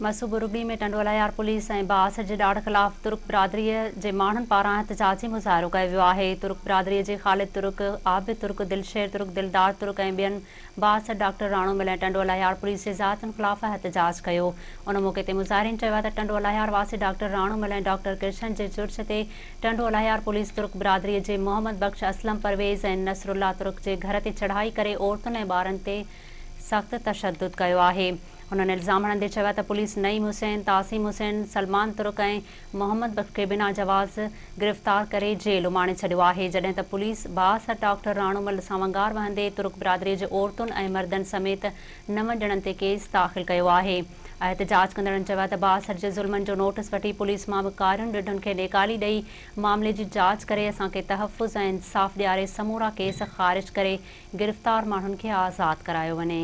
مسو-برگڙي ۾ Tando Allahyar police ۽ بااثر جي ڏاڍ خلاف ترڪ برادري جي ماڻهن پاران احتجاجي مظاهرو ڪيو ويو آهي. ترڪ برادري جي خالد ترڪ، عابد ترڪ، دلشير ترڪ، دلدار ترڪ ۽ ٻين بااثر ڊاڪٽر راڻو مل ۽ ٽنڊوالهيار پوليس جي زيادتين خلاف احتجاج ڪيو. ان موقعي تي مظاهرين چيو ته ٽنڊوالهيار واسي ڊاڪٽر راڻو مل ۽ ڊاڪٽر ڪرشن جي چرچ تي ٽنڊوالهيار پوليس ترڪ برادري جي محمد بخش، اسلم پرويز ۽ نصرالله ترڪ جي گهر تي چڙهائي ڪري عورتن ۽ ٻارن تي سخت تشدد ڪيو آهي. هنن الزام هڻندي چيو ته پوليس نعيم حسين، تاسيم حسين، سلمان ترڪ ۽ محمد بخش کي بنا جواز گرفتار ڪري جيل اماڻي ڇڏيو آهي، جڏهن ته پوليس بااثر ڊاڪٽر راڻو مل سان ونگار وهندي ترڪ برادري جي عورتن ۽ مردن سميت نون ڄڻن تي ڪيس داخل ڪيو آهي. احتجاج ڪندڙن چيو ته بااثر جي ظلمن جو نوٽس وٺي پوليس مان به ڪارين رڍن کي نيڪالي ڏئي معاملي جي جاچ ڪري اسان کي تحفظ ۽ انصاف ڏياري سمورا ڪيس خارج ڪري گرفتار ماڻهن کي آزاد ڪرايو وڃي.